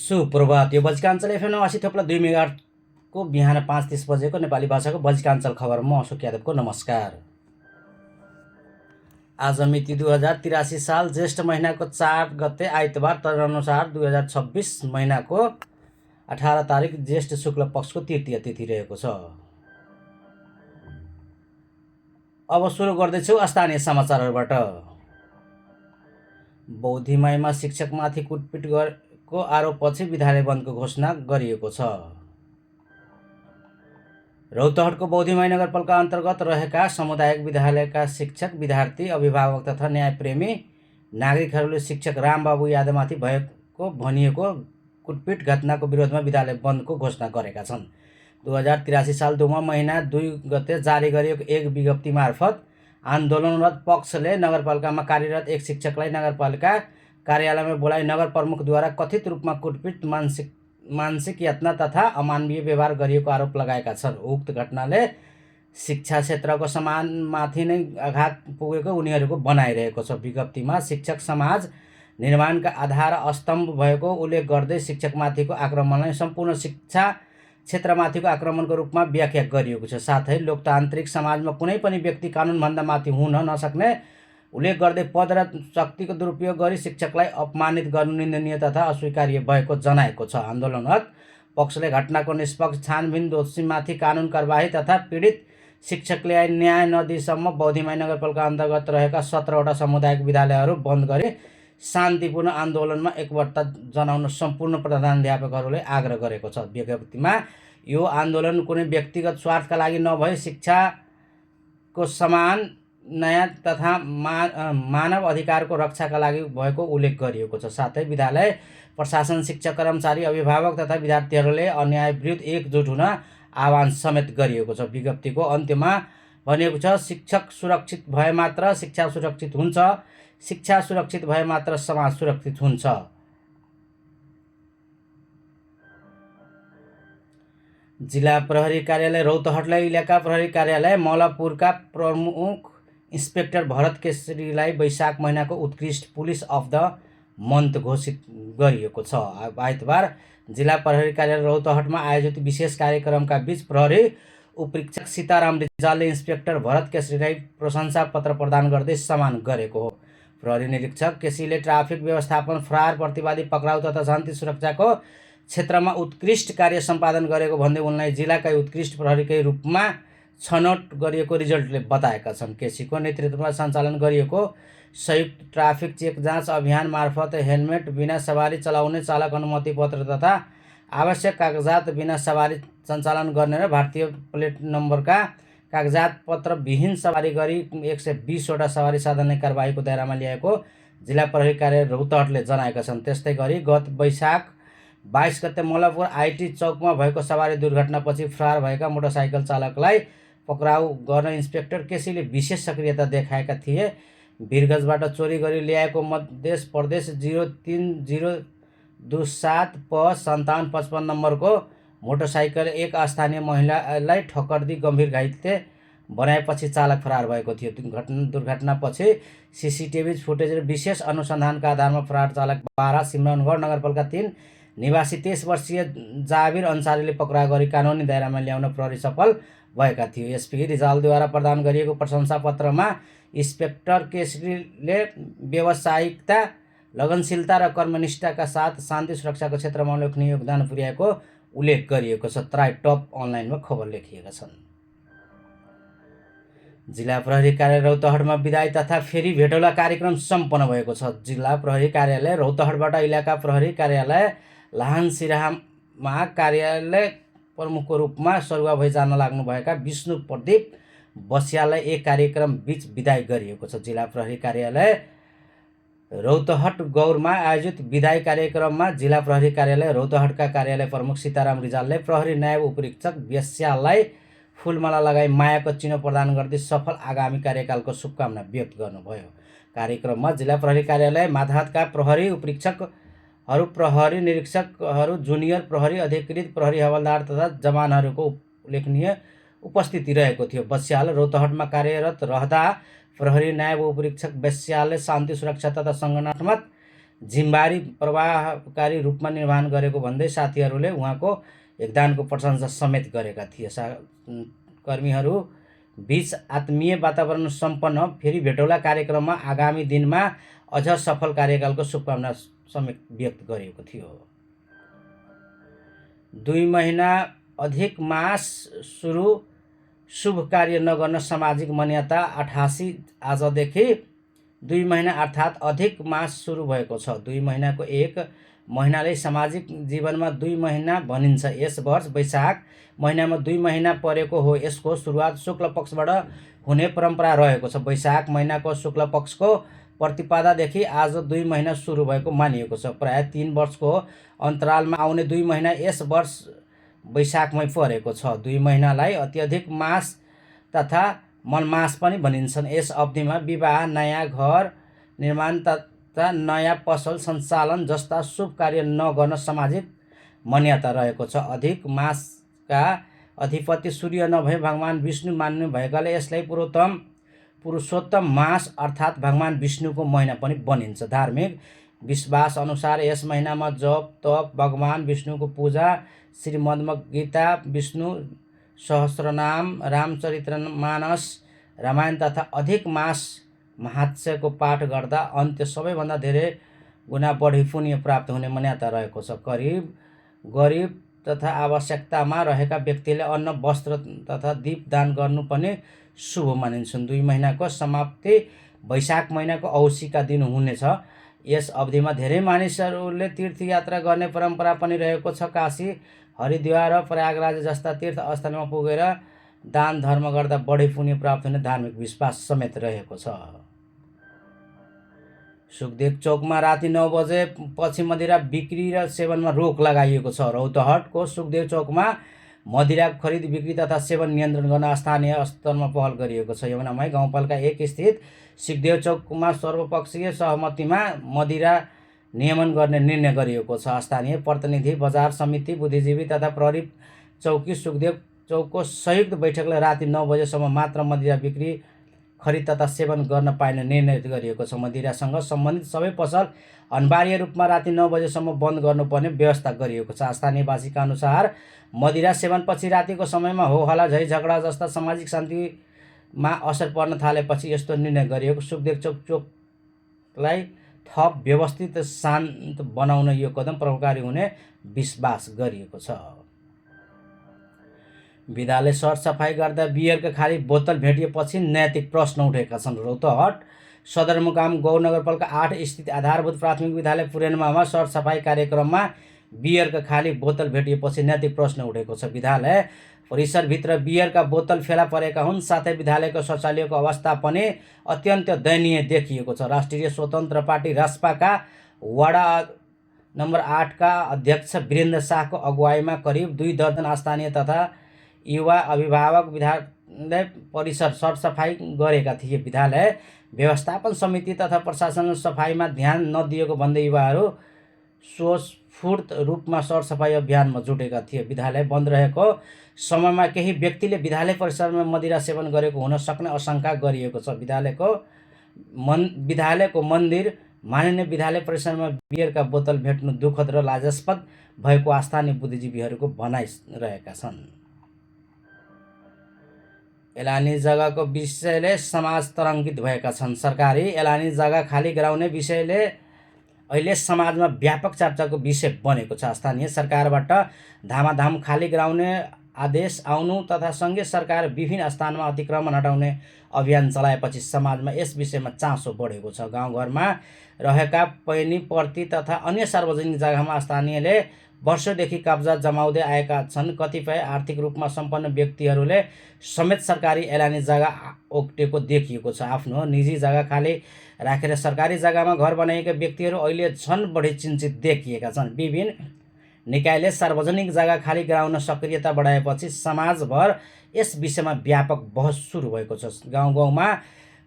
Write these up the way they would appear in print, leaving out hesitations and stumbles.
सुप्रभात। यो बज्रकाञ्चल एफएम 80.2 मेगाहर्जको बिहान 5:30 बजेको नेपाली भाषाको बज्रकाञ्चल खबर। म अशोक यादवको नमस्कार। आज मिति 2083 साल ज्येष्ठ महिनाको 4 गते आइतबार, तदनुसार 2026 महिनाको 18 तारिक ज्येष्ठ शुक्ल पक्षको तृतीय तिथि रहेको छ। अब सुरु गर्दैछु स्थानीय समाचारहरूबाट। बौद्धिमाईमा शिक्षकमाथि कुटपिट गरेको आरोपपछि विद्यालय बन्दको घोषणा गरिएको छ। रौतहटको बौद्धिमाई नगरपालिका अन्तर्गत रहेका सामुदायिक विद्यालयका शिक्षक, विद्यार्थी, अभिभावक तथा न्यायप्रेमी नागरिकहरूले शिक्षक रामबाबु यादवमाथि भएको भनिएको कुटपिट घटनाको विरोधमा विद्यालय बन्दको घोषणा गरेका छन्। 2083 साल दुमा महिना 2 गते जारी गरिएको एक विज्ञप्ति मार्फत आन्दोलनरत पक्षले नगरपालिकामा कार्यरत एक शिक्षकलाई नगरपालिका कार्यालयमा बोलाई नगर प्रमुखद्वारा कथित रूपमा कुटपिट, मानसिक यातना तथा अमानवीय व्यवहार गरिएको आरोप लगाएका छन्। उक्त घटनाले शिक्षा क्षेत्रको सम्मानमाथि नै आघात पुगेको उनीहरूको भनाइरहेको छ। विज्ञप्तिमा शिक्षक समाज निर्माणका आधार स्तम्भ भएको उल्लेख गर्दै शिक्षकमाथिको आक्रमणलाई सम्पूर्ण शिक्षा क्षेत्रमाथिको आक्रमणको रूपमा व्याख्या गरिएको छ। साथै लोकतान्त्रिक समाजमा कुनै पनि व्यक्ति कानुनभन्दा माथि हुन नसक्ने उल्लेख गर्दै पद र शक्तिको दुरुपयोग गरी शिक्षकलाई अपमानित गर्नु निन्दनीय तथा अस्वीकार्य भएको जनाएको छ। आन्दोलनरत पक्षले घटनाको निष्पक्ष छानबिन, दोषीमाथि कानुन कारबाही तथा पीडित शिक्षकले न्याय नदिएसम्म बौद्धिमाई नगरपालिका अन्तर्गत रहेका 17वटा सामुदायिक विद्यालयहरू बन्द गरी शान्तिपूर्ण आन्दोलनमा एकवटता जनाउन सम्पूर्ण प्रधानाध्यापकहरूले आग्रह गरेको छ। विज्ञप्तिमा यो आन्दोलन कुनै व्यक्तिगत स्वार्थका लागि नभई शिक्षाको समान न्याय तथा मानव अधिकारको रक्षाका लागि भएको उल्लेख गरिएको छ। साथै विद्यालय प्रशासन, शिक्षक, कर्मचारी, अभिभावक तथा विद्यार्थीहरूले अन्याय विरुद्ध एकजुट हुन आह्वान समेत गरिएको छ। विज्ञप्तिको अन्त्यमा भनिएको छ, शिक्षक सुरक्षित भए मात्र शिक्षा सुरक्षित हुन्छ, शिक्षा सुरक्षित भए मात्र समाज सुरक्षित हुन्छ। जिल्ला प्रहरी कार्यालय रौतहटलाई इलाका प्रहरी कार्यालय मलपुरका प्रमुख इन्स्पेक्टर भरत केसरीलाई वैशाख महिनाको उत्कृष्ट पुलिस अफ द मन्थ घोषित गरिएको छ। आइतबार जिल्ला प्रहरी कार्यालय रौतहटमा आयोजित विशेष कार्यक्रमका बीच प्रहरी उपरीक्षक सीताराम रिजालले इन्स्पेक्टर भरत केसरीलाई प्रशंसा पत्र प्रदान गर्दै सम्मान गरेको हो। प्रहरी निरीक्षक केसीले ट्राफिक व्यवस्थापन, फरार प्रतिवादी पक्राउ तथा शान्ति सुरक्षाको क्षेत्रमा उत्कृष्ट कार्य सम्पादन गरेको भन्दै उनलाई जिल्लाकै उत्कृष्ट प्रहरीकै रूपमा छनौट गरिएको रिजल्टले बताएका छन्। केसीको नेतृत्वमा सञ्चालन गरिएको संयुक्त ट्राफिक चेक जाँच अभियान मार्फत हेलमेट बिना सवारी चलाउने, चालक अनुमति पत्र तथा आवश्यक कागजात बिना सवारी सञ्चालन गर्ने र भारतीय प्लेट नम्बरका कागजात पत्र विहीन सवारी गरी 120वटा सवारी साधन कारबाहीको दायरामा ल्याएको जिल्ला प्रहरी कार्यालय रौतहटले जनाएका छन्। त्यस्तै गरी गत वैशाख 22 गते मलपुर आइटी चौकमा भएको सवारी दुर्घटनापछि फरार भएका मोटरसाइकल चालकलाई पक्राउ गर्न इन्स्पेक्टर केसीले विशेष सक्रियता देखाएका थिए। वीरगञ्जबाट चोरी गरी ल्याएको मध्य प्रदेश 03027 प 5755 नम्बरको मोटरसाइकल एक स्थानीय महिलालाई ठक्कर दिई गम्भीर घाइते बनाएपछि चालक फरार भएको थियो। दुर्घटनापछि सीसीटीभी फुटेज र विशेष अनुसन्धानका आधारमा फरार चालक बारा सिमरनगढ नगरपालिका 3 निवासी 23 वर्षीय जाबिर अन्सारीले पक्राउ गरी कानुनी दायरामा ल्याउन प्रहरी सफल भएका थियो। एसपी रिजालद्वारा प्रदान गरिएको प्रशंसा पत्रमा इन्स्पेक्टर केसरीले व्यावसायिकता, लगनशीलता र कर्मनिष्ठाका साथ शान्ति सुरक्षाको क्षेत्रमा उल्लेखनीय योगदान पुर्याएको उल्लेख गरिएको छ। तराई टप अनलाइनमा खबर लेखिएका छन्। जिल्ला प्रहरी कार्यालय रौतहटमा विदाई तथा फेरि भेटौला कार्यक्रम सम्पन्न भएको छ। जिल्ला प्रहरी कार्यालय रौतहटबाट इलाका प्रहरी कार्यालय लाहान सिराहामा कार्यालय प्रमुखको रूपमा सरुवा भई जान लाग्नुभएका विष्णु प्रदीप बस्याललाई एक कार्यक्रम बीच विदाई गरिएको छ। जिल्ला प्रहरी कार्यालय रौतहट गौरमा आयोजित विदाई कार्यक्रममा जिल्ला प्रहरी कार्यालय रौतहटका कार्यालय प्रमुख सीताराम रिजालले प्रहरी नायब उपरीक्षक बस्याललाई फुलमाला लगाई मायाको चिनो प्रदान गर्दै सफल आगामी कार्यकालको शुभकामना व्यक्त गर्नुभयो। कार्यक्रममा जिल्ला प्रहरी कार्यालय मातहतका प्रहरी उपरीक्षकहरू, प्रहरी निरीक्षकहरू, जुनियर प्रहरी अधिकृत, प्रहरी हवलदार तथा जवानहरूको उल्लेखनीय उपस्थिति रहेको थियो। बस्याल रौतहटमा कार्यरत रहँदा प्रहरी नायब उपरीक्षक बस्यालले शान्ति सुरक्षा तथा सङ्गठनात्मक जिम्मेवारी प्रभावकारी रूपमा निर्वहन गरेको भन्दै साथीहरूले उहाँको योगदानको प्रशंसा समेत गरेका थिए। कर्मीहरू बीच आत्मीय वातावरण सम्पन्न फेरि भेटौला कार्यक्रममा आगामी दिनमा अझ सफल कार्यकालको शुभकामना समेत व्यक्त गरिएको थियो। 2 महिना अधिक मास सुरु शुभ कार्य नगर्न सामाजिक मान्यता 88 आजदेखि 2 महिना अर्थात् अधिक मास सुरु भएको छ। 2 महिनाको एक महिनाले सामाजिक जीवनमा 2 महिना भनिन्छ। यस वर्ष वैशाख महिनामा 2 महिना परेको हो। यसको सुरुवात शुक्ल पक्षबाट हुने परम्परा रहेको छ। वैशाख महिनाको शुक्ल पक्षको प्रतिपदादेखि आज 2 महिना सुरु भएको मानिएको छ। प्राय 3 वर्षको अन्तरालमा आउने 2 महिना यस वर्ष वैशाखमै परेको छ। 2 महिनालाई अत्यधिक मास तथा मलमास पनि भनिन्छन्। यस अवधिमा विवाह, नयाँ घर निर्माण तथा नयाँ पसल सञ्चालन जस्ता शुभ कार्य नगर्न सामाजिक मान्यता रहेको छ। अधिक मासका अधिपति सूर्य नभए भगवान विष्णु मान्नु भएकाले यसलाई पुरुषोत्तम मास अर्थात् भगवान विष्णुको महिना पनि भनिन्छ। धार्मिक विश्वास अनुसार यस महिनामा जप तप, भगवान विष्णुको पूजा, श्रीमद् गीता, विष्णु सहस्रनाम, रामचरितमानस, रामायण तथा अधिक मास महात्म्यको पाठ गर्दा अन्त्य सबैभन्दा धेरै गुणा बढी पुण्य प्राप्त हुने मान्यता रहेको छ। गरिब तथा आवश्यकतामा रहेका व्यक्तिले अन्न, वस्त्र तथा दीप दान गर्नु पनि शुभ मानिन्छन्। 2 महिनाको समाप्ति वैशाख महिनाको औँसीका दिन हुनेछ। यस अवधिमा धेरै मानिसहरूले तीर्थयात्रा गर्ने परम्परा पनि रहेको छ। काशी, हरिद्वार र प्रयागराज जस्ता तीर्थ स्थलमा पुगेर दान धर्म गर्दा बढी पुण्य प्राप्त हुने धार्मिक विश्वास समेत रहेको छ। सुखदेव चौकमा राति 9 बजे पछि मदिरा बिक्री र सेवनमा रोक लगाइएको छ। रौतहटको सुखदेव चौकमा मदिरा खरिद बिक्री तथा सेवन नियन्त्रण गर्न स्थानीय स्तरमा पहल गरिएको छ। यमुनामय गाउँपालिका 1 स्थित सुखदेव चौकमा सर्वपक्षीय सहमतिमा मदिरा नियमन गर्ने निर्णय गरिएको छ। स्थानीय प्रतिनिधि, बजार समिति, बुद्धिजीवी तथा प्रहरी चौकी सुखदेव चौकको संयुक्त बैठकले राति 9 बजेसम्म मात्र मदिरा बिक्री, खरिद तथा सेवन गर्न पाइने निर्णय गरिएको छ। मदिरासँग सम्बन्धित सबै पसल अनिवार्य रूपमा राति 9 बजेसम्म बन्द गर्नुपर्ने व्यवस्था गरिएको छ। स्थानीयवासीका अनुसार मदिरा सेवनपछि रातिको समयमा हो हल्ला, झै झगडा जस्ता सामाजिक शान्तिमा असर पर्न थालेपछि यस्तो निर्णय गरिएको। सुखदेव चौकलाई थप व्यवस्थित शान्त बनाउन यो कदम प्रभावकारी हुने विश्वास गरिएको छ। विद्यालय सरसफाई गर्दा बियरका खाली बोतल भेटिएपछि नैतिक प्रश्न उठेका छन्। रौतहट सदरमुकाम गौ नगरपालिका 8 स्थित आधारभूत प्राथमिक विद्यालय पुरेनमा सरसफाई कार्यक्रममा बियरका खाली बोतल भेटिएपछि नैतिक प्रश्न उठेको छ। विद्यालय परिसरभित्र बियरका बोतल फेला परेका हुन्। साथै विद्यालयको शौचालयको अवस्था पनि अत्यन्त दयनीय देखिएको छ। राष्ट्रिय स्वतन्त्र पार्टी रासपाका वडा नम्बर 8 का अध्यक्ष वीरेन्द्र शाहको अगुवाईमा करिब 2 दर्जन स्थानीय तथा युवा अभिभावक विद्यालय परिसर सरसफाई गरेका थिए। विद्यालय व्यवस्थापन समिति तथा प्रशासन सफाइमा ध्यान नदिएको भन्दै युवाहरू स्वस्फूर्त रूपमा सरसफाई अभियानमा जुटेका थिए। विद्यालय बन्द रहेको समयमा केही व्यक्तिले विद्यालय परिसरमा मदिरा सेवन गरेको हुन सक्ने आशंका गरिएको छ। विद्यालयको मन्दिर मानिने विद्यालय परिसरमा बियरका बोतल भेट्नु दुःखद र लाजास्पद भएको स्थानीय बुद्धिजीवीहरूको भनाइ रहेका छन्। एलानी जग्गाको विषयले समाज तरङ्गित भएका छन्। सरकारी एलानी जग्गा खाली गराउने विषयले अहिले समाजमा व्यापक चर्चाको विषय बनेको छ। स्थानीय सरकारबाट धामाधाम खाली गराउने आदेश आउनु तथा सङ्घीय सरकार विभिन्न स्थानमा अतिक्रमण हटाउने अभियान चलाएपछि समाजमा यस विषयमा चासो बढेको छ। गाउँघरमा रहेका पैनी, पर्ती तथा अन्य सार्वजनिक जग्गामा स्थानीयले वर्षौंदेखि कब्जा जमाउँदै आएका छन्। कतिपय आर्थिक रूपमा सम्पन्न व्यक्तिहरूले समेत सरकारी एलानी जग्गा ओगटेको देखिएको छ। आफ्नो निजी जग्गा खाली राखेर सरकारी जग्गामा घर बनाएका व्यक्तिहरू अहिले झन् बढी चिन्तित देखिएका छन्। विभिन्न निकायले सार्वजनिक जग्गा खाली गराउन सक्रियता बढाएपछि समाजभर यस विषयमा व्यापक बहस सुरु भएको छ। गाउँ-गाउँमा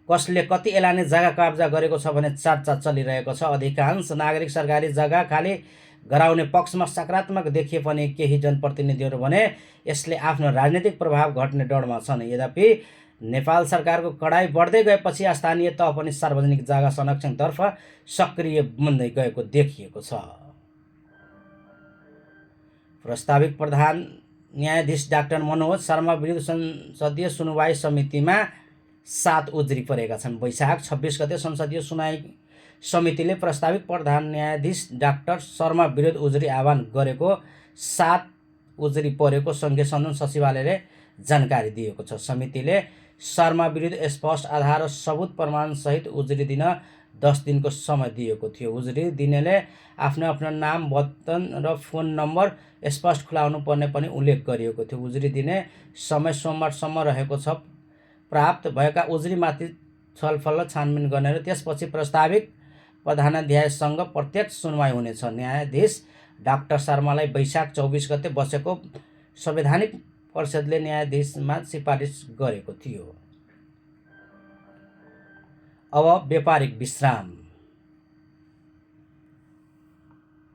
कसले कति एलानी जग्गा कब्जा गरेको छ भन्ने चर्चा चलिरहेको छ। अधिकांश नागरिक सरकारी जग्गा खाली गराउने पक्षमा सकारात्मक देखिए पनि केही जनप्रतिनिधिहरू भने यसले आफ्नो राजनीतिक प्रभाव घट्ने डरमा छन्। यद्यपि नेपाल सरकारको कडाइ बढ्दै गएपछि स्थानीय तह पनि सार्वजनिक जग्गा संरक्षणतर्फ सक्रिय बन्दै गएको देखिएको छ। प्रस्ताविक प्रधान न्यायाधीश डाक्टर मनोज शर्मा विरुद्ध संसदीय सुनवाई समितिमा 7 उजुरी परेका छन्। वैशाख 26 गते संसदीय सुनवाई समितिले प्रस्ताविक प्रधान न्यायाधीश डाक्टर शर्मा विरुद्ध उजुरी आह्वान गरेको 7 उजुरी परेको सङ्घीय सदन सचिवालयले जानकारी दिएको छ। समितिले शर्मा विरुद्ध स्पष्ट आधार र सबुत प्रमाणसहित उजुरी दिन 10 दिनको समय दिएको थियो। उजुरी दिनेले आफ्नो नाम, वेतन र फोन नम्बर स्पष्ट खुलाउनु पर्ने पनि उल्लेख गरिएको थियो। उजुरी दिने समय सोमबारसम्म रहेको छ। प्राप्त भएका उजुरीमाथि छलफल र छानबिन गर्ने र त्यसपछि प्रस्ताविक प्रधानाध्यायसँग प्रत्यक्ष सुनवाई हुनेछ। न्यायाधीश डाक्टर शर्मालाई वैशाख 24 गते बसेको संवैधानिक परिषदले न्यायाधीशमा सिफारिस गरेको थियो। अब व्यापारिक विश्राम।